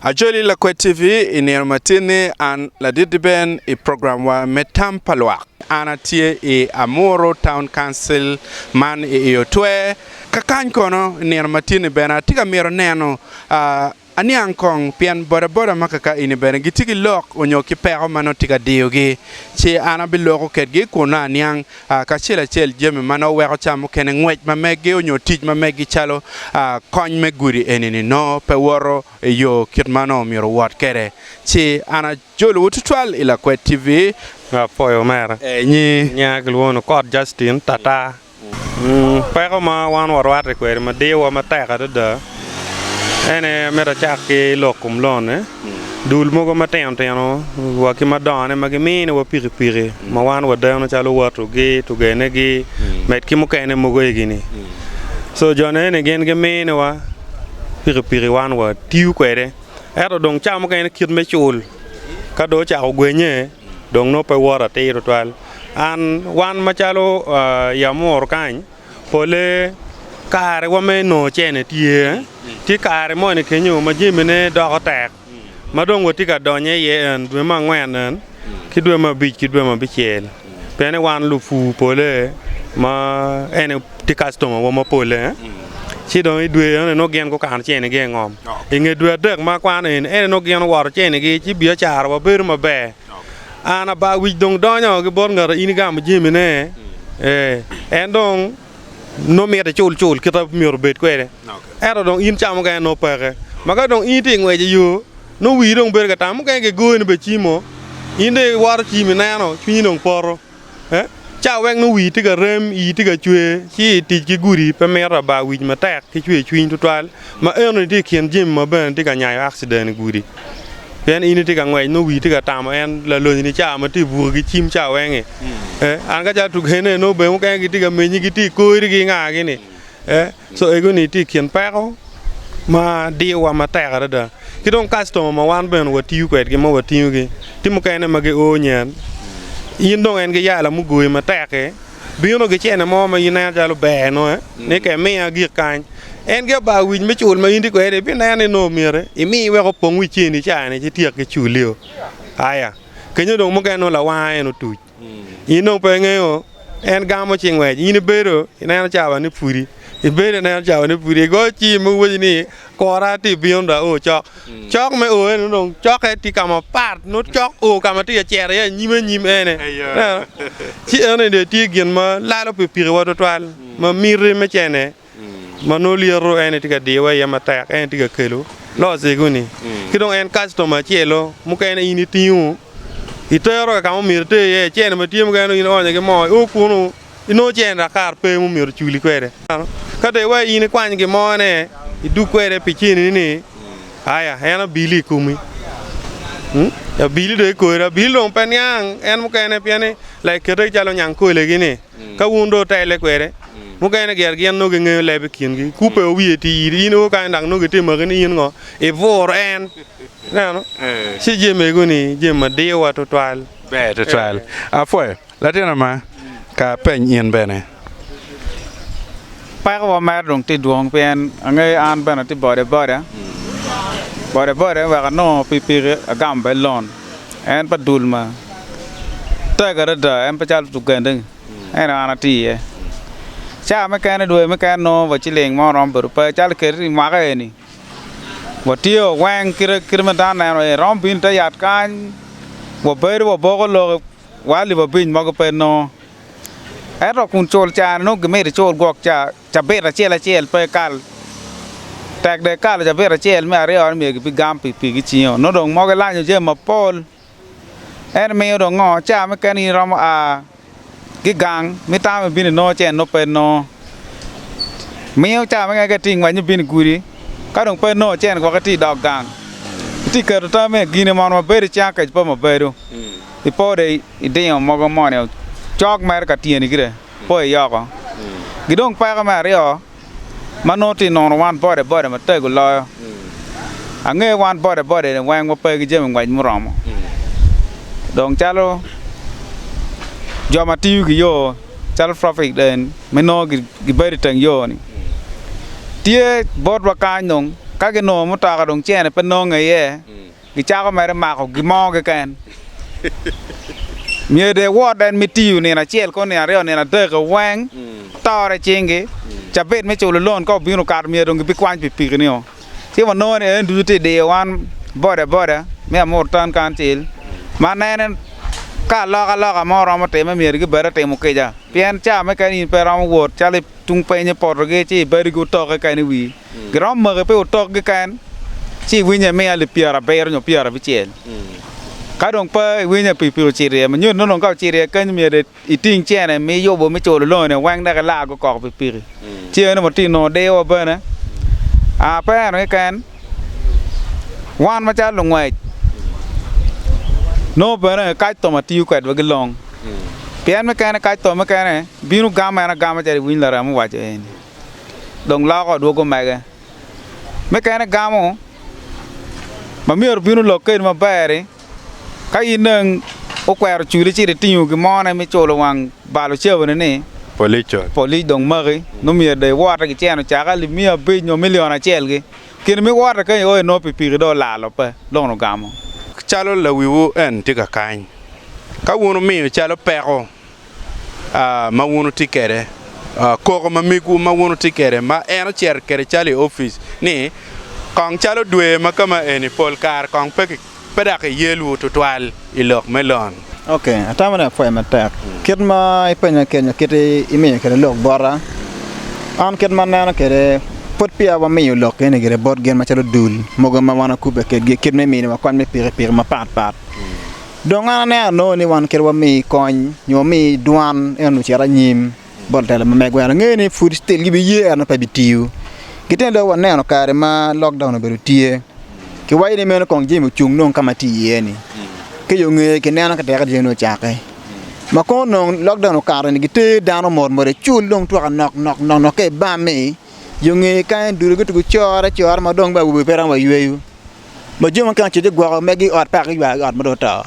Acholi Lakwed TV i nino matin-ni an ladit Diben i program wa me Tam pa Lwak. An atye i Amuru Town Council man i i Otwe. Kakany kono i nino matin-ni bene atye ka mito neno aniang kong pien boda boda ma kaka eni bene gitye ki lok onyo ki peko ma nongo tye ka diyogi ci an abiloko kedgi kun nongo aniang kacel acel jami ma nongo weko ca mukene ngwec ma meggi onyo tic ma meggi calo kony me gudi eni-ni nongo pe woto i yo kit ma nongo myero owot kwede. Ci an ajolowu tutwal i Lakwed TV. Apwoyo omera. Nyi. Nyinga kilwongo ni Okot Justin Tata. Peko ma wan warwatte kwede ma diyowa matek adada en aye mito acak ki lok kom lon-ni. Dul mogo matino tino wa ki madongone ma giminiwa pikipiki ma wan wadeno calo watogi, tugenegi med ki mukene mogo egini. Co joni eni gin giminiwa pikipiki wan watiyo kwede ento dong ca mukene kit me cul ka dong ocako gwenye dong nongo pe woto atir tutwal. An wan macalo i Amuru kany pole karewa me nongo cene tye, tye kare moni kenyo ma jamine doko tek ma dong watye ka donyo iye en dwe me angwen en ki dwe me abic ki dwe me abicel pien ni wan lupur pole ma en aye tye kactomawa mapole ci dong i dwe enoni nongo gin gukano cenegi i ngom i nge dwe adek ma akwano eni en aye nongo gin owoto cenegi ci biacarawa bedo maber. An aba wic dong donyo ki bot ngat in igamo jamine, ee, en dong nongo mito icul cul kite myero obed kwede. Ento dong in ca mukene nongo peke. Ma ka dong in itye ka ngwec i yo, nongo wii dong bedo ka tam mukene gigoyi ni bene cimo, in dong iwoto cim ineno cwinyi dong poto. Ca weng nongo wii tye ka rem, ii tye ka cwer, ci tic ki gudi pe mito aba wic matek ki cwer cwiny tutwal ma enoni tye i kin jami ma bene tye ka nyayo akciden i gudi pien in itye ka ngwec nongo wii tye ka tamo en lalonyo-ni ca ma tye i buki ki cim ca weng-ngi an ka calo tugene nongo bene mukene gitye ka menyi gitye i korgi nga-gi-ni. Co ego-ni tye i kin peko ma diyowa matek adada ki dong kactoma ma wan bene watiyo kwedgi ma watingogi tye mukene ma gio nyen in dong en ki yala mugoyi matek-ki bino ki cene mo ma in ineno calo ber nongo ni ka imiya gik kany en ki bar wic me cul ma in itye kwede-ni ibineno ni nongo myero imi wek opong wi ceni ca-ni ci tyek ki culio aya kenyo dong mukene nongo lawanga en otuc. In dong pe ingeyo, en gamo ci ngwec. In ibedo ineno cawa ni pudi, ibedo ineno cawa ni pudi, igoyo cim ma iwaci ni kora tye bino dong ao cok. Cok me o eni dong cokke tye ka mapat, nongo cok o ka ma tye ka cito iye anyim anyim ene. Ineno? Ci eno ni tye gin ma lalo pikipikiwa tutwal, ma miti me cene. ma nongo lyeto en aye tye ka diyowa iye matek en aye tye ka kelo loss ego-ni ki dong en kactoma acel-lu mukene in itingo itero ka ma myero iter iye cene ma tye mukene in ionyo ki moo io kunu inongo cene dok kare pe ma myero oculi kwede ka dong iweko in ikwany gin mone idug kwede pi cenini aya en abili i komi abili dong i kori abili dong pe niang en mukene pien ni like kite calo nyangkolegi-ni. Ka wun dong wutelle kwede, mukene gire gin nongo gingeyo leb i kingi. Kubbe wiye tye iri, in o kany dok nongo gitye maki ni in ngo? Iburo en. Ineno? Ci jami ego-ni jami ma diyowa tutwal. Ber tutwal. Apwoyo. Latin ma, ka apeny in bene. Peko wa mere dong tye dwong pien angeyo an bene atye boda boda, boda boda wek anongo pikipiki agamo bene loan. En pa dul ma tek adada en pe calo tugende ento an atye iye. Ca mukene dwe mukene nongo wa ciling mo romo bedo pe calo kadi i mwaka eni watye weng kite ma dano neno iye romo bino ite yat kany wabedo waboko lok wa alip abic mogo pe nongo ento kun cul cani nongo gimito icul gwok ca Cabit acel acel pe ikal, tek dong ikalo cabit acel me aryone myero gibigam pikipiki cingo. Nongo dong mogo ilanyo jami mapol, en miyo dong ngo ca mukene in iromo a ki gang ma itamo ibino inongo cen nongo pe inongo. Miyo ca mukene ka itye ka ngwec nyo ibino i gudi ka dong pe inongo cen gwok itye idok gang itye ka keto tammi i gini mono mabedo icanga kec pe mabedo ipo dong idingo mogo moni cok mere ka tyeni gire. po iyoko. Gidong peko me aryo ma nongo tye nono wan boda boda matego loyo. Angeyo wan boda boda ni weng wape ki jami ngwec muromo. Dong calo jo ma tiyo ki yo calo traffic en me nongo gibedo i teng yo ni tye botwa kany dong. Ka ginongo mutoka dong cene pe nonge iye, gicako mere mako gin mo keken. Myero dong iwot en me tiyo nino acel kong nino aryo nino adek-ki weng tore i cingi, cabit me culo loan ka obino okato myero dong gibikwany pikipiki-nio. Ci wanongo ni en ducu tye diyo wan boda boda me Amuru Town Council ma nene ka alokaloka mo romo timme myero gibed atimo kica pien ca mukene in pe iromo wot calo tung piny i potogi ci ibedo ki otokke kene i wii. Giromo maki pi otokgi keken ci iwinyo imiyo alip pyerabiro nyo pyerabicel. Ka dong pe iwinyo pikipiki ocito iye ma nyuto ni dong ka ocito iye kenyo myero iting cene ma iyubo me culo loni weng dok ilar gukoko pikipiki. Ci eno watye ka nongo diyowa bene. Aa pe eno keken wan macalo lungwec nongo bene kactoma tiyo kwedwa ki long pien mukene kactoma mukene bino gamo en agama calo iwiny larem owaco eni dong loko dwogo mege. Mukene gamo ma myero obin olok kedi maber-ri ka in dong okwero culi ci itingo gin mo me culo wang balo cabani ni polic dong maki nongo myero dong iwote ki cene ocake alip miya abic nyo milion acel gi kine ma iwote kany ioyo nongo pikipiki dong olalo pe dong ogamo. Calo lawiwu en tye ka kany ka wun wumiyo calo peko. ma wun wutye kwede, koko ma megwu ma wun wutye kwede ma en ocito kwede calo i opic ni kong calo dwe ma kama eni pol kare kong pe dok iyelwu tutwal i lok me lon. Ok, atamo ni apwoyo matek. Kit ma ipenya kwede nyo kit imiyo kwede lok bota, an kit ma aneno kwede pwod peya wamiyo lok eni gire bot gin macalo dul mogo ma wan wakubbe kwedgi kit me miniwa kony me pikipiki mapat pat. Dong an aneno anongo ni wan kit wami kony nyo wami dwan eno ocit anyim bot lutela ma megwa ento angeyo ni pud still gibiye ento pe bitiyo. Gitye dong waneno kare ma lockdown obedo tye kiwaco ni meno kong jami ocung dong ka ma tye iye ni ki yo ngeye kineno ka teke jami dong ocake ma kono dong lockdown okato ni giter dano mot mot icul dong twaka nok nok nok nok ka ibam-mi yo ngeye kany ducu gutugo core acora ma dong bene awobe pe romo wa yweyo. Ma jo mukene ocito gugwoko megi i ot paka giywayo i ot ma dong oto.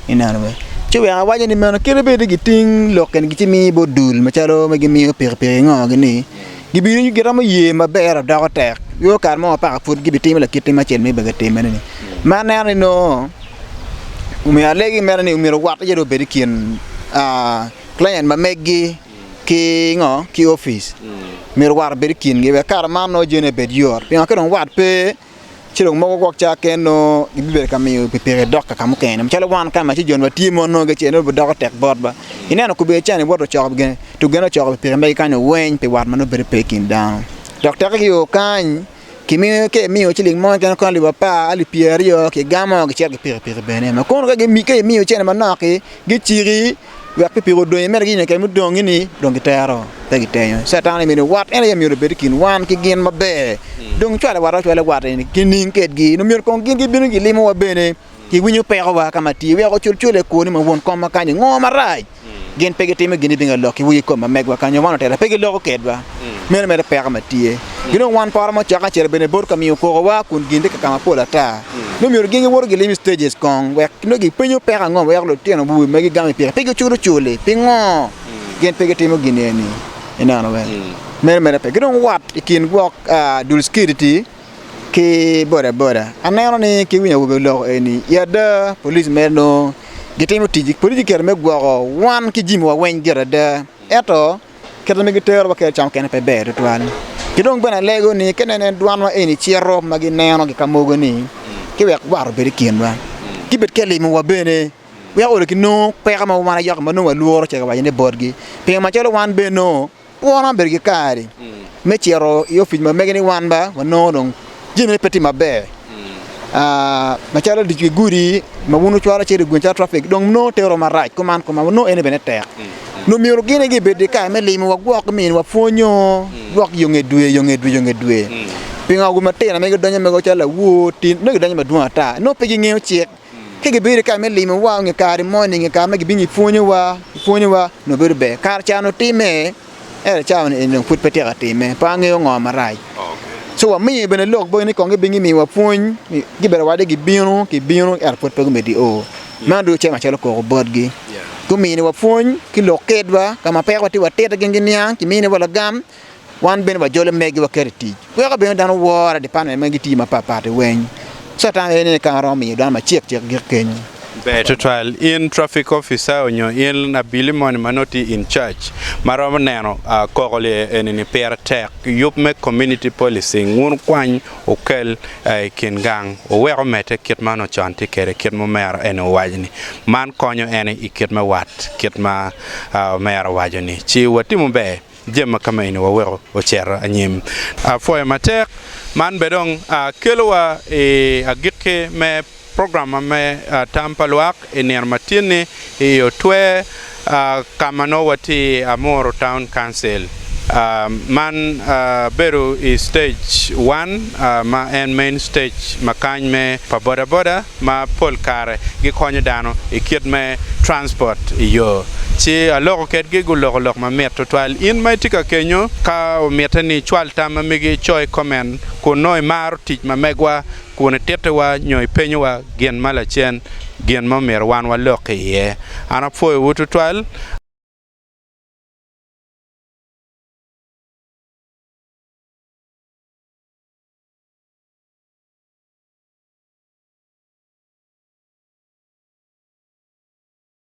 Ineno be? Ci wek awaco ni meno kadi bed ni giting lok eni gicimiyo bot dul macalo ma gimiyo pikipiki ngo gini, gibino giromo ye maber doko tek. Yo kare mo paka pud gibitimo lakit tim acel ma bene gitime-ni. Ma aneno ni nongo omyero alegi mere ni myero wat aye dong obed i kin client ma megi ki ngo ki opic. Myero wat obed i kingi wek kare man nongo jami obed yot. Pingo ka dong wat pe ci dong mogo gwok ca keken nongo gibibedo ka miyo pikipiki dok ka mukene macalo wan ka ma ci jon watye mo nongo gicel nongo bidoko tek botwa ineno kobedi ca ni woto ocoko gine tugene ocoko pikipiki megi kany oweny pi wat ma nongo bedo pe i kin dano dok teke ki o kany kimiyo ka imiyo ciling mo keken kono alip apar alip pyeraryo kigamo gicito ki pikipiki bene ma kono ka imiyo cente manok-ki giciki wek pikipiki odong mere ki kene mudong ni dong gitero pe gitenyo. Catan aye myero wat en aye myero obed i kin wan ki gin maber. Dong cwalo wat acwala wat eni kining kedgi nyo myero kong gin gibino gilimowa bene giwinyo pekowa ka ma tye wek ocul cule kwo ni ma won kom ma kany ngo marac. Gin pe gitimo gin ibinga lok ki wigi kom ma megwa kany wan otela pe giloko kedwa. Meno mere peko ma tye. Gin dong wan poro mo cok acel bene bot ka miyo kokowa kun gin tye ka ka mapol ata. Nongo myero gin giwoto gilimo i stages kong wek nongo gipenyo peko ango ma weko lutino bur ma gigamo i piki pe giculo culi pingo gin pe gitimo gin eni ineno bene meno mere pe ki dong wat i kin gwok dul security ki boda boda aneno ni ki winyo awobe loko eni i ada police mere nongo gitimo tic police giketo me gwoko wan ki jami wa weng gire ada ento Kit ma giterowa kwede ca mukene pe ber tutwal. Ki dong bene alego ni ka inen dwanwa eni cito ma gineno ki ka mogo ni ki wek wat obed i kinwa. Gibed ka limowa bene wek olo kinongo peko ma wan ayoki ma nongo walworo cito ka wacone botgi. Pingo macalo wan bene nongo pe waromo bedo ki kare me cito i opic ma mege ni wan ba wanongo dong jamine pe tye maber. Macalo tic ki gudi ma wun wucwalo cito i gudi calo traffic dong nongo tero marac kuman kuman nongo eni bene tek. Nongo myero gin aye gibed ki kare me limo wa gwok miniwa pwonyo gwok yo nge dwe yo nge dwe yo nge dwe pingo awobe matino ma gidonyo mego calo lawor tin nongo gidonyo madwong ata nongo pe gingeyo cik ka gibedo ki kare me limowa nge kare moni nge kare ma gibino gipwonyowa gipwonyowa nongo bedo ber kare ca nongo timme Ento cawa ni eni dong pud pe tye ka timme, pe angeyo ngo marac. Co wamiyo bene lok botgi ni kong gibin gimiwa pwony, gibedo waco ni gibino, gibino ento pud pe gumedde o. Meno ducu tye macalo koko botgi. Guminiwa pwony ki lok kedwa ka ma peko tye watite gin giniang, kiminiwa lagam. Wan bene wajolo megi waketo i tic. Weko bene dano woro department ma gitiyo mapat pat weng. Co atamo aye ni ka romo miyo dano macek cek gik kenyo. Ber tutwal in traffic officer onyo in abili moni ma nongo tye in charge ma romo neno koko eni ni pire tek yub me community policing wun wukwany wukel i kin gang wuwek omedde kit ma onongo con tye kwede kit ma omera eni owaco ni man konyo en i kit me wat kit ma omera owaco ni ci watimo ber. Jami ma kama eni waweko ocito anyim. Apwoyo matek. Man bene dong kelowa i agikki me program me Tam pa Lwak i nino ma tin-ni i Otwer ka ma nongo watye i Amuru Town Council. Man bedo i stage one ma en main stage ma kany me pa boda boda. ma pol kare gikonyo dano i kit me transport i yo. Ci aloko kedgi guloko lok mamit tutwal. In ma itye ka kenyo, ka omitte ni icwal tam ma megi ico i comment kun nongo imaro tic ma megwa kun itittiwa nyo ipenyowa gin ma lacen gin ma omyero wan walok iye. An apwoyowu tutwal.